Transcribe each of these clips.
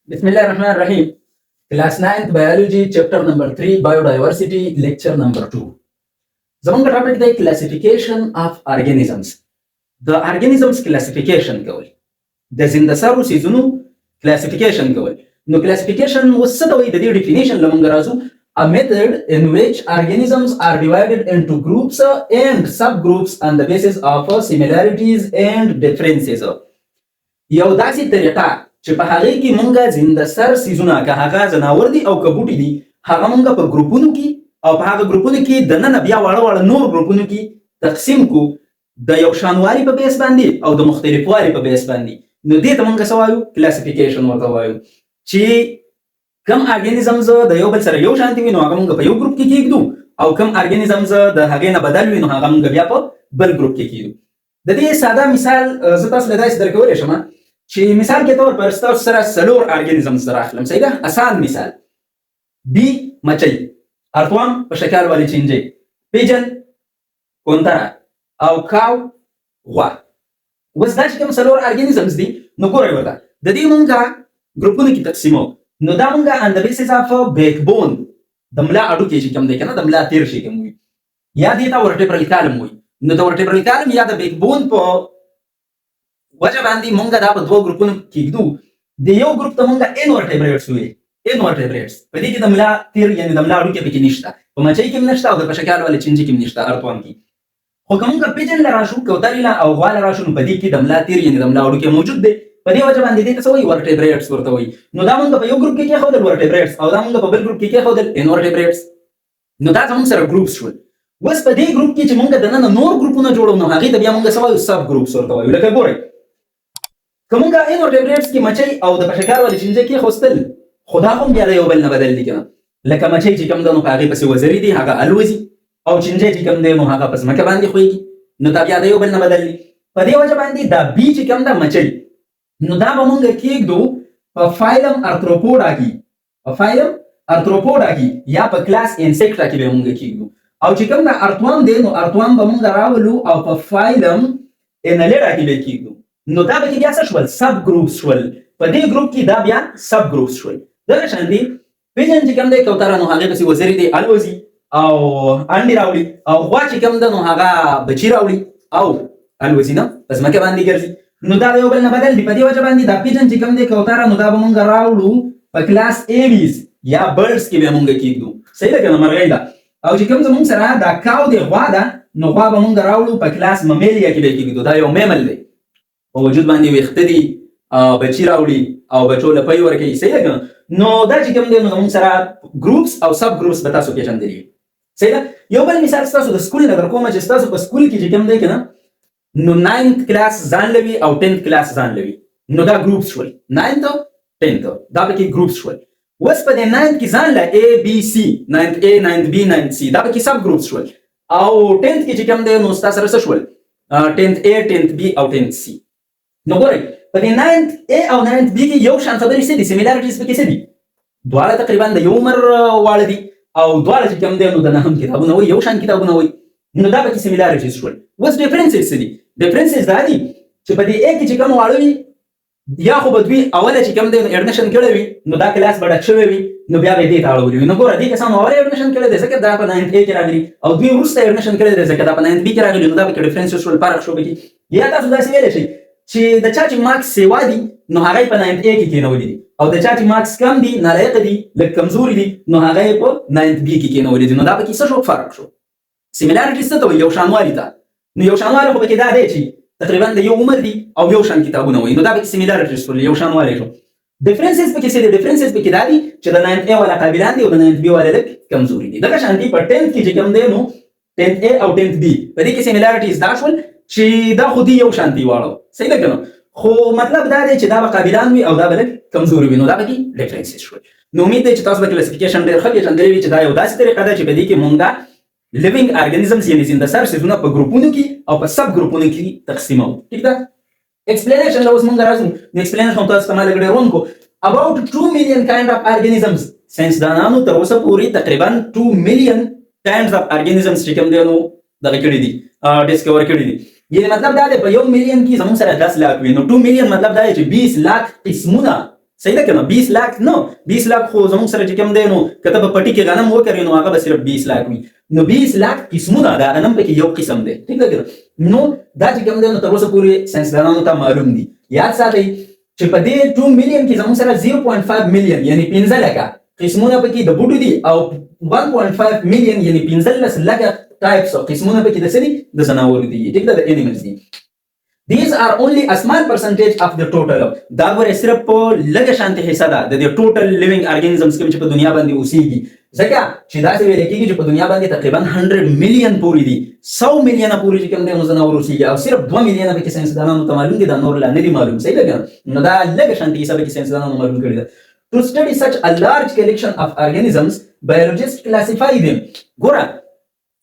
بسم الله الرحمن الرحیم. Class 9 biology, chapter number 3, biodiversity, lecture number 2. زمونږ ټاپک دی classification of organisms، د organisms classification کول، د زنده سرو څیزونو classification کول. نو classification اوس څه ته وایي؟ د دې definition له مونږ راځو: a method in which organisms are divided into groups and subgroups on the basis of similarities and differences. یو داسې طریقه چې په هغې کې مونږه زنده سر څیزونه، که هغه ځناور دي او که بوټي دي، هغه مونږه په ګروپونو کې او په هغه ګروپونو کې دننه بیا واړه واړه نور ګروپونو کې تقسیم کو، د یو شانوالي په base باندې او د مختلفوالي په base باندې، نو دې ته مونږ څه وایو؟ Classification ورته وایو. چې کم organisms د یو بل سره یو شانتي وي، نو هغه مونږ په یو ګروپ کې کېږدو، او کم organisms د هغې نه بدل وي، نو هغه مونږ بیا په بل ګروپ کې کېږدو. د دې ساده مثال زه تاسو له داسې درکولی شم چې مثال کې طور پر ستاسو سره څلور organisms راخلم، صحیح ده؟ اسان مثال: bee مچۍ، earthworm پشکال والی چینجی، pigeon کوتره او cow غوا. اوس دا چې کوم څلور organisms دي، نو ګورئ ورته، د دې مونږه ګروپونو کې تقسیمو. نو دا مونږه on the basis of backbone، د ملا اډوکی چې کوم دی کنه، د ملا تیر شي کوم وي، یا دې ته vertebral column وي، نو د vertebral column یا د backbone په وجه باندې مونږه دا په دوو ګروپونو کې کېږدو. د یو ګروپ ته مونږه invertebrates وي. Invertebrates، په دې کې د ملا تیر یعنی د ملا اډوکی پکې نشته، په مچۍ کې هم نشته او د پشکال والې چینجي کې هم نشته، earthworm کې. خو که مونږ pigeon له راشو، کوترې له او غوا له راشو، نو په دې کې د ملا تیر یعنی د ملا اډوکی موجود دی. په دې وجه باندې دې ته څه وایي؟ Vertebrates ورته وایي. نو دا مونږ په یو ګروپ کې کېښودل، vertebrates، او دا مونږ په بل ګروپ کې کېښودل، invertebrates. نو دا زمونږ سره groups شول. اوس په دې ګروپ کې چې مونږ دننه نور ګروپونه جوړو، نو هغې ته بیا مونږ څه وایو؟ Sub groups ورته وایو. لکه ګورئ، که مونږ invertebrates کې مچۍ او د پشکال والې چینجی کېښوستل، خو دا هم بیا د یو بل نه بدل دي که نه. لکه مچۍ چې کوم ده، نو په هغې پسې وزرې دي، هغه الوزي، او چینجی چې کوم دی، نو هغه په ځمکه باندې خوېږي. نو دا بیا د یو بل نه بدل دي. په دې وجه باندې دا bee چې کوم ده، مچۍ، نو دا به مونږ کېږدو په phylum Arthropoda کې، په phylum Arthropoda کې یا په class Insecta کې به مونږ کېږدو. او چې کوم دا earthworm دی، نو earthworm به مونږ راولو او په phylum Annelida کې به کېږدو. نو دا به کې بیا څه شول؟ Sub groups شول. په دې ګروپ کې دا بیا sub groups شول. دغه شان دی pigeon چې کوم دی، کوتره، نو هغې پسې وزرې دی، الوزي او انډې راوړي، او غوا چې کوم ده، نو هغه بچي راوړي او الوزي نه، په ځمکه باندې ګرځي. نو دا د یو بل نه بدل دي. په دې وجه باندې دا pigeon چې کوم دی، کوتره، نو دا به مونږ راوړو په class Aves یا birds کې به مونږ کېږدو، صحیح ده که نه؟ مرغۍ ده. او چې کوم زمونږ سره دا cow دی، غوا ده، نو غوا به مونږ راوړو په class Mammalia کې به کېږدو. دا یو mammal دی، په وجود باندې ویښته دي، بچي راوړي او بچو له پی ورکوي، صحیح ده که نه؟ نو دا چې کوم دی، نو زمونږ سره groups او sub groups به تاسو پېژندلي وي، صحیح ده؟ یو بل مثال ستاسو د سکول نه درکوم چې ستاسو په سکول کې چې کوم دی که نه، نو ninth class ځان لوي او 10th class ځان لوي. نو دا groups شول، ninth او 10th، دا پکې groups شول. اوس په دې ninth کې ځان له A B C، ninth A، ninth B، ninth C، دا پکې sub groups شول. او 10th کې چې کوم دی، نو ستا سره څه شول؟ 10th A، 10th B او 10th C. نو ګورئ، په دې ninth A او ninth B کې یو شان خبرې څه دي؟ Similarities پکې څه دي؟ دواړه تقریبا د یو عمر واړه دي او دواړه چې کوم دی، نو د نهم کتابونه وایي، یو شان کتابونه وایي. نو دا پکې similarities شول. اوس differences څه دي؟ Differences دا دي چې په دې A کې چې کوم واړه وي، یا خو به دوی اوله چې کوم دی، نو admission کړی وي، نو دا کلاس به ډک شوی وي، نو بیا به یې دې ته اړولي وي. نو ګوره، دې کسانو اوله admission کړی دی، ځکه دا په ninth A کې راغلي، او دوی وروسته admission کړی دی، ځکه دا په ninth B کې راغلي. نو دا پکې differences شول، فرق شو پکې. یا تاسو داسې ویلی شئ چې د چا چې marks سیوا دي، نو هغه یې په ninth A کې کېنولي دي، او د چا چې marks کم دي، نالایقه دي، لږ کمزوري دي، نو هغه یې په ninth B کې کېنولي دي. نو دا پکې څه شو؟ فرق شو. Similarities څه ته وایي؟ یو شانوالي ته. نو یو شانوالی خو پکې دا دی چې تقریبا د یو عمر دي او یو شان کتابونه وایي. نو دا پکې similarities شول، یو شانوالی شو. Differences پکې څه دي؟ Differences پکې دا دي چې د ninth A والا قابلان دي او د ninth B والا لږ کمزوري دي. دغه شان دي په 10th کې چې کوم دی، نو 10th A او 10th B، په دې کې similarities دا شول چې دا خو دي یو شان دي واړو، صحیح ده که نه؟ خو مطلب دا دی چې دا به قابلان وي او دا به لږ کمزوري وي. نو دا پکې differences شول. نو امید دی چې تاسو به classification ډېر ښه پېژندلی وي، چې دا یو داسې طریقه ده چې په دې کې مونږه living organisms یعنی زنده سر څیزونه په ګروپونو کې او په sub ګروپونو کې تقسیموو. ټیک ده؟ Explanation له اوس مونږ راځو. نو explanation تاسو ته ما لږ ډېر وونکو. About 2 million kind of organisms، ساينسدانانو تر اوسه پورې تقریبا 2 million kinds of organisms چې کوم دی، نو دغه کړي دي، discover کړي دي. یعنی مطلب دا دی، په 1 میلیون کې زموږ سره 10 لاک وي، نو 2 میلیون مطلب دا دی چې 20 لاک قسمونه صحیح ده کنه؟ 20 لاک نه، 20 لاک خو زموږ سره چې کوم دی نو که ته په پټي کې غنم وکرې نو هغه به صرف 20 لاک وي. نو 20 لاک قسمونه دا غنم پکې یو قسم دی، ټیک ده کنه؟ نو دا چې کوم دی نو تر اوسه پورې ساینسدانانو ته معلوم دي. یاد ساتئ چې په دې 2 میلیون کې زموږ سره 0.5 میلیون یعنی 15 لکه قسمونه پکې د بوټو دي او 1.5 میلیون یعنی 15 لکه ټایپس او قسمونه پکې د څه دي؟ د ځناورو دي، ټیک ده، د انیملز دي. These are only a small percentage of the total. دا ګوره صرف په لږه شانتې حصه ده د دې ټوټل لیوینګ ارګانیزمز کوم چې په دنیا باندې اوسېږي، ځکه چې داسې ویل کېږي چې په دنیا باندې تقریبا 100 میلیون پورې دي، 100 میلیونه پورې چې کوم دی نو ځناور اوسېږي او صرف 2 میلیونه پکې ساینسدانانو ته معلوم دي، دا نور لا نه دي معلوم. صحیح ده که نه؟ نو دا لږه شانتې حصه پکې ساینسدانانو معلوم کړې ده. To study such a large collection of organisms, biologists classify them. ګوره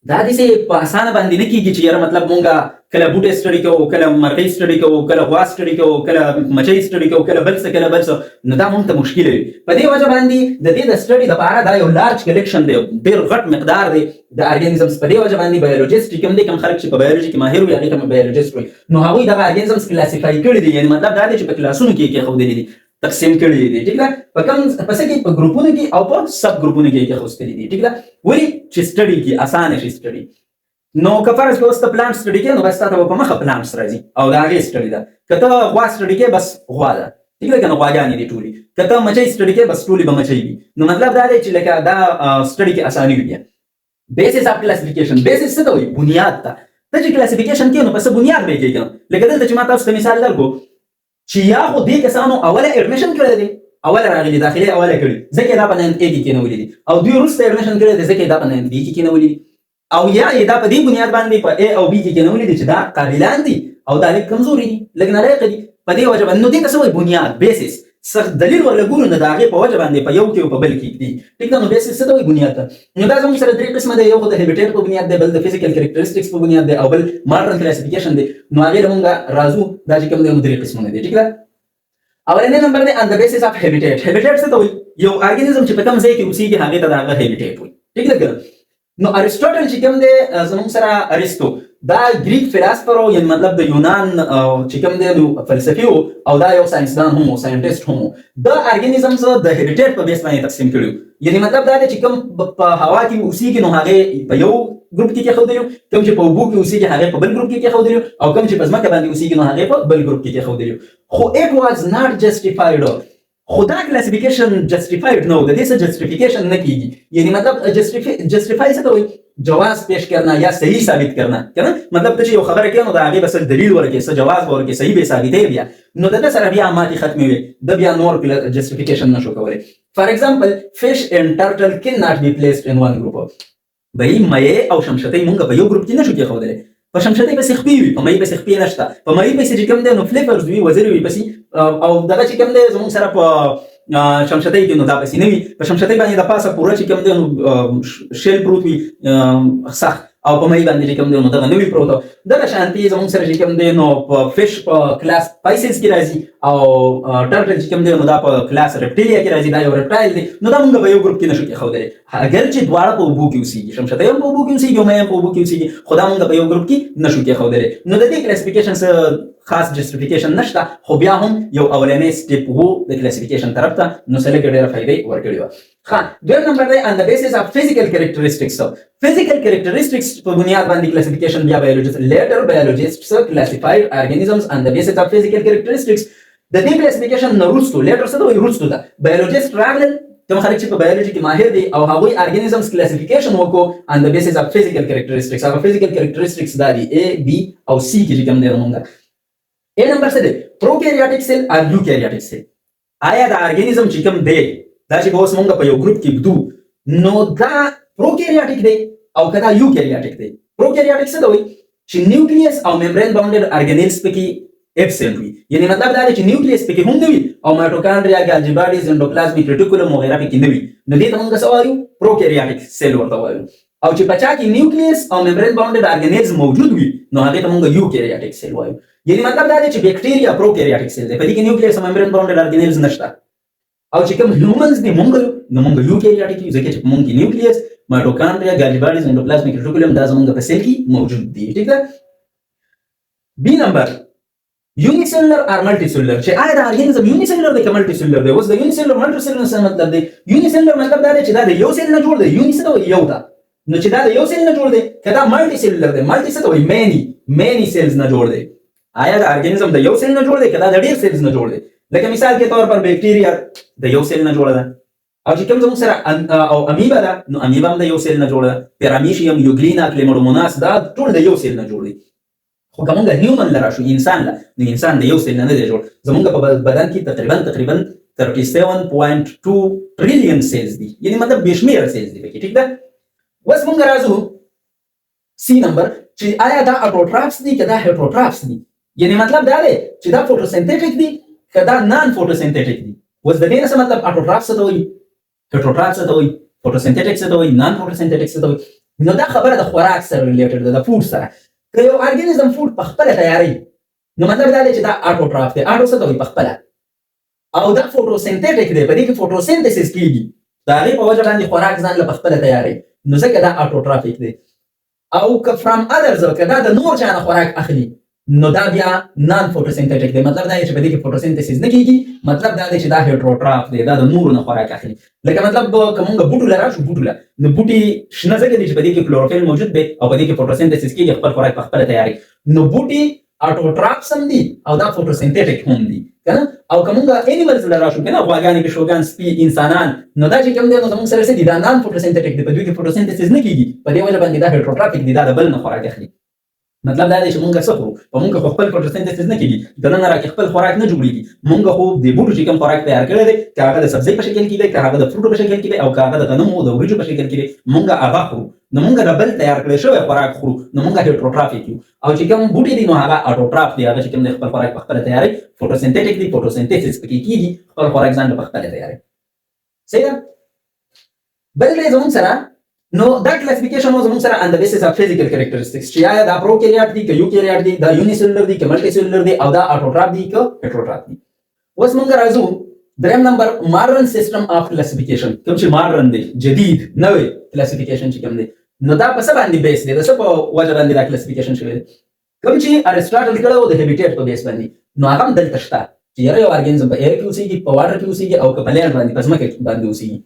دا داسې په اسانه باندې نه کېږي چې یاره مطلب مونږه کله بوټی سټډي کوو، کله مرغۍ سټډي کوو، کله غوا سټډي کوو، کله مچۍ سټډي کوو، کله بل څه، کله بل څه، نو دا مونږ ته مشکل وي. په دې وجه باندې د دې د سټډي دپاره دا یو لارج کلیکشن دی، ډېر غټ مقدار دی د ارګانیزمز. په دې وجه باندې بایولوژیست چې کوم دی، کوم خلک چې په بایولوژي کې ماهر وي هغې ته بایولوژیست وایي، نو هغوی دغه ارګانیزمز کلاسیفای کړي دي، یعنې مطلب دا دی چې په کلاسونو کې یې کېښودلي دي، تقسیم کړي دي، ټیک ده، په کوم په څه کې؟ په ګروپونو کې او په سب ګروپونو کې یې کېښوستلي دي، ټیک ده. ولې چې سټډي کې اسانه شي سټډي. نو که فرض کړو اوس ته پلانټ سټډي کې نو بس تاته به په مخه پلانټس راځي او د هغې سټډي ده. که ته غوا سټډي کې بس غوا ده، ټیک ده که نه؟ غواګانې دي ټولې. که ته مچۍ سټډي کې بس ټولې به مچۍ وي. نو مطلب دا دی چې لکه دا سټډي کې اساني وي. بیا بیسس اف کلاسیفیکیشن. بیسس څه ته وایي؟ بنیاد ته. ته چې کلاسیفیکیشن کې نو په څه بنیاد به یې کوې که نه؟ لکه دلته چې ما تاسو ته مثال درکړو چې یا خو دې کسانو اوله اډمیشن کړی دی، اوله راغلي داخلي اوله کړي، ځکه یې دا په ناینت ای کې کېنولي دي، او دوی وروسته اډمیشن کړی دی ځکه یې دا په ناینت بي کې کېنولي دي، او یا یې دا په دې بنیاد باندې په ای او بي کې کېنولي دي چې دا قابلان دي او دا لږ کمزوري دي، لږ نالایقه دي، په دې وجه باندې. نو دې ته څه وایي؟ بنیاد، بیسس. څه دلیل ورله ګورو نو د هغې په وجه باندې په یو کې او په بل کې دي، ټیک ده. نو بیسس څه ته وایي؟ بنیاد ته. نو دا زموږ سره درې قسمه دی، یو خو د هیبیټیټ په بنیاد دی، بل د فزیکل کریکټریسټکس په بنیاد دی، او بل ماډرن کلاسیفیکیشن دی. نو هغې له مونږ راځو، دا چې کوم دی نو درې قسمونه دي، ټیک ده. اولنی نمبر دی on the basis of habitat. Habitat څه ته وایي؟ یو ارګانیزم چې په کوم ځای کې اوسېږي هغې ته د هغه هیبیټیټ وایي، ټیک ده که نه؟ نو ارسټوټل چې کوم دی زموږ سره ارسطو، دا ګریک فلاسفر و، یعنی مطلب د یونان چې کوم دی نو فلسفي و، او دا یو ساینسدان هم و، ساینټیسټ هم و. دا ارګانیزمز د هیبیټیټ په بیس باندې تقسیم کړي وو، یعنی مطلب دا دی چې کوم په هوا کې اوسېږي نو هغې په یو ګروپ کې کېښودلی وو، کوم چې په اوبو کې اوسېږي هغې په بل ګروپ کې کېښودلی وو، او کوم چې په ځمکه باندې اوسېږي نو هغې په بل ګروپ کې کېښودلی وو. خو it was not justified، خو دا کلاسیفیکیشن جسټیفاید نه و، د دې څه جسټیفیکیشن نه کیږي، یعنی مطلب جسټیفای څه ته وایي؟ جواز پیش کرنا یا صحیح ثابت کرنا، که نه؟ مطلب ته چې یو خبره کوې نو د هغې به څه دلیل ورکړې، څه جواز به ورکړې، صحیح به یې ثابتوې بیا. نو د ده سره بیا ماتې ختمې وې، ده بیا نور جسټیفیکیشن نه شو کولی. فار ایگزامپل فش اینډ ټرټل کین ناټ بی پلیسډ ان ون ګروپ. بهي مې او شمشتۍ مونږ په یو ګروپ کې نه شو کېښودلی. په شمشتۍ پسې خپې وي، په مې پسې خپې نشته، په مې پسې چې کوم دی نو فلیپرز وي، وزرې وي پسې، او دغه چې کوم دی زموږ سره په شمشتۍ کې نو دا پسې نه وي. په شمشتۍ باندې د پاسه پوره چې کوم دی نو شیل پروت وي سخت، او په مې باندې چې کوم دی نو دغه نه وي پروت. دغه شانتي زموږ سره چې کوم دی نو په فش په کلاس پایسز کې راځي، او ټرټل چې کوم دی نو دا په کلاس رپټیلیا کې راځي، دا یو رپټایل دی. نو دا مونږ په یو ګروپ کې نشو کېښودلی، اګر چې دواړه په اوبو کې اوسېږي، شمشتۍ هم په اوبو کې اوسېږي او مې هم په اوبو کې اوسېږي، خو دا مونږ په یو ګروپ کې نشو کېښودلی. نو د دې کلاسیفیکیشن څه خاص جسټیفیکیشن نشته، خو بیا هم یو اولنی سټیپ وو د کلاسیفیکیشن طرف ته، نو څه لږه ډېره فایده یې ورکړې وه. ښه، دویم نمبر دی on the basis of physical characteristics. Physical characteristics په بنیاد باندې کلاسیفیکیشن بیا بایولوژیست لیټر بایولوژیسټس کلاسیفاید ارګانیزمز on the basis of physical characteristics. د دې کلاسیفیکیشن نه وروسته لیټر څه ته وایي؟ وروسته ده بایولوژیست راغلل، کوم خلک چې په بایولوژي کې ماهر دي، او هغوی ارګانیزمز کلاسیفیکیشن وکړو on the basis of physical characteristics. هغه فزیکل کریکټریسټکس دا دي A B او C کې چې کوم دی مونږ A نمبر څه دی؟ پروکاریوټیک سیل او یوکاریوټیک سیل. آیا دا ارګانیزم چې کوم دی دا چې اوس مونږ په یو ګروپ کې ږدو نو دا پروکاریوټیک دی او که دا یوکاریوټیک دی؟ پروکاریوټیک څه ته وایي؟ چې نیوکلیس او ممبرین باونډډ ارګانیلز پکې ابسنټ وي، یعنی مطلب دا دی چې نیوکلیس پکې هم نه وي او مایټوکانډریا، ګالجي باډیز، انډوپلازمیک ریټیکولم وغیرہ پکې نه وي، نو دې ته مونږ څه وایو؟ پروکاریوټیک سیل ورته وایو. او چې په چا کې نیوکلیس او ممبرین باونډډ ارګانیلز موجود وي نو هغې ته مونږ یوکاریوټیک سیل وایو. یعنی مطلب دا دی چې بیکټیریا پروکاریوټیک سیل دی، په دې کې نیوکلیس او ممبرین باونډډ ارګانیلز نشته. او چې کوم هیومنز دي مونږ یو، نو مونږ یوکاریوټیک یو، ځکه چې په مونږ کې نیوکلیس، مایټوکانډریا، ګالجي باډیز، انډوپلازمیک ریټیکولم دا زمونږ په سیل کې موجود دي، ټیک ده. بی نمبر Unicellular or multicellular، چې آیا دا ارګانیزم unicellular دی که multicellular دی. اوس د unicellular multicellular څه مطلب دی؟ Unicellular مطلب دا دی چې دا د یو سیل نه جوړ دی. Uni څه ته وایي؟ یو ته. نو چې دا د یو سیل نه جوړ دی، که دا multicellular دی؟ Multi څه ته وایي؟ Many، many cells نه جوړ دی. آیا دا ارګانیزم د یو سیل نه جوړ دی که دا د ډیر cells نه جوړ دی؟ لکه مثال کې طور پر بیکټیریا د یو سیل نه جوړه ده، او چې کوم زموږ سره او امیبا ده، نو امیبا هم د یو سیل نه جوړه ده. پیرامیشیم، یوګلینا، کلیموډوموناس، دا ټول د یو سیل نه جوړ دي. خو که موږ human له راشو، انسان له، نو انسان د یو سیل نه نه دی جوړ. زموږ په بدن کې تقریبا 37.2 trillion cells دي، یعنی مطلب بې شمېره cells دي پکې، ټیک ده؟ اوس موږ راځو سی نمبر، چې آیا دا autotrophs دي که دا heterotrophs دي؟ یعنی مطلب دا دی چې دا photosynthetic دي که دا non photosynthetic دي. اوس د دې نه څه مطلب؟ Autotroph څه ته وایي؟ Heterotroph څه ته وایي؟ Photosynthetic څه ته وایي؟ Non photosynthetic څه ته وایي؟ نو دا خبره د خوراک سره related ده، د food سره. که یو ارګانیزم food په خپله تیاروي، نو مطلب دا دی چې دا autotroph دی. Auto څه ته وایي؟ په خپله. او دا photosynthetic دی، په دې کې photosynthesis کیږي، د هغې په وجه باندې خوراک ځان له په خپله تیاروي، نو ځکه دا autotrophic دی. او که from others، که دا د نور چا نه خوراک اخلي، نو دا بیا non photosynthetic دی. مطلب دا دی چې په دې کې photosynthesis نه کیږي. مطلب دا دی چې دا heterotroph دی، دا د نورو نه خوراک اخلي. لکه مطلب که مونږ بوټو له راشو، بوټو له، نو بوټي شنه ځکه دي چې په دې کې کلوروفیل موجود دی او په دې کې photosynthesis کیږي، خپل خوراک په خپله تیاروي. نو بوټي autotrophs هم دي او دا photosynthetic هم دي کنه. او که مونږ animals له راشو کنه، غواګانې، پیشوګان، سپي، انسانان، نو دا چې کوم دی، نو زمونږ سره څه دي؟ دا non photosynthetic دي، په دوی کې photosynthesis نه کیږي. په دې وجه باندې دا heterotrophic دي، دا د بل نه خوراک اخلي. مطلب دا دی چې مونږ څه خورو؟ په مونږ خو خپل photosynthesis نه کیږي، دننه راکې خپل خوراک نه جوړیږي. مونږ خو د بوټو چې کوم خوراک تیار کړی دی، که هغه د سبزۍ په شکل کې دی، که هغه د فروټو په شکل کې دی، او که هغه د غنمو د وریجو په شکل کې دی، مونږ هغه خورو. نو مونږ د بل تیار کړی شوی خوراک خورو، نو مونږ heterotrophic یو. او چې کوم بوټي دي، نو هغه autotroph دي، هغه چې کوم دی خپل خوراک په خپله تیاروي، photosynthetic دي، photosynthesis پکې کیږي، خپل خوراک ځان له په خپله تیاروي. صحیح ده؟ بل دی زمونږ سره، نو دا classification مو زمونږ سره on the basis of physical characteristics، چې آیا دا prokaryote دي که eukaryote دي، دا unicellular دي که multicellular دي، او دا autotroph دي که heterotroph دي. اوس مونږ راځو دریم نمبر، modern system of classification، کوم چې ماډرن دی، جدید نوې classification چې کوم دی، نو دا په څه باندې base دی؟ د څه په وجه باندې دا classification شوی دی؟ کوم چې ارسطاټل کړی و د habitat په base باندې، نو هغه هم دلته شته، چې یاره یو ارګانیزم په air کې اوسېږي، په water کې اوسېږي، او که په land باندې، په ځمکه باندې اوسېږي.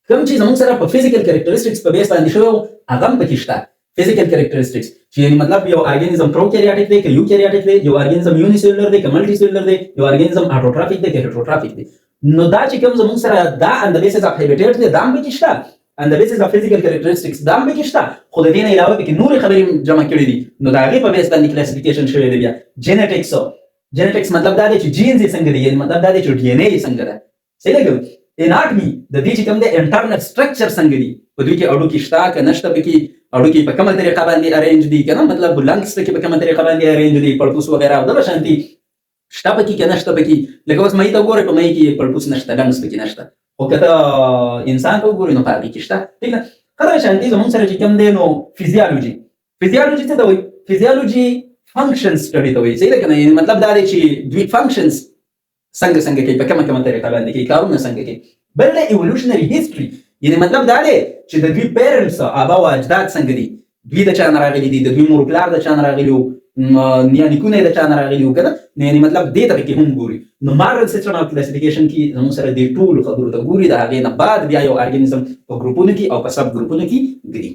کوم چې زموږ سره په physical characteristics په base باندې شوی و، هغه هم پکې شته. Physical characteristics چې یعنی مطلب یو ارګانیزم prokaryotic دی که eukaryotic دی، یو ارګانیزم unicellular دی که multicellular دی، یو ارګانیزم autotrophic دی که heterotrophic دی. نو دا چې کوم زموږ سره دا on the basis of habitat دی، دا هم پکې شته. On the basis of physical characteristics دا هم پکې شته، خو د دې نه علاوه پکې نورې خبرې هم جمع کړې دي، نو د هغې په base باندې classification شوی دی. بیا genetics. Genetics مطلب دا دی چې genes یې څنګه دي، یعنی مطلب دا دی چې DNA یې څنګه ده. صحیح ده؟ Anatomy، د دې چې کوم دی internal structure څنګه دي، په دوی کې هډوکي شته که نشته، پکې هډوکي په کومه طریقه باندې arrange دي که نه، مطلب lungs پکې په کومه طریقه باندې arrange دي، پړپوس وغیره او دغه شانتي شته پکې که نشته پکې. لکه اوس ماهي ته وګورئ، په ماهي کې پړپوس نشته، lungs پکې نشته، خو که ته انسان ته وګورې، نو په هغې کې شته، ټیک ده؟ دغه شانتي زموږ سره چې کوم دی، نو physiology. Physiology څه ته وایي؟ Physiology function study ته وایي، صحیح ده که نه؟ یعنی مطلب دا دی چې دوی functions څنګه څنګه کوي، په کومه کومه طریقه باندې کوي، کارونه څنګه کوي. بل دی evolutionary history، یعنی مطلب دا دی چې د دوی parents، ابا او اجداد څنګه دي، دوی د چا نه راغلي دي، د دوی مور پلار د چا نه راغلي وو، نیا نیکونه یې د چا نه راغلي وو که نه. نو یعنی مطلب دې ته پکې هم ګوري. نو modern system of classification کې زموږ سره دې ټولو خبرو ته ګوري، د هغې نه بعد بیا یو ارګانیزم په ګروپونو کې او په sub ګروپونو کې ږدي.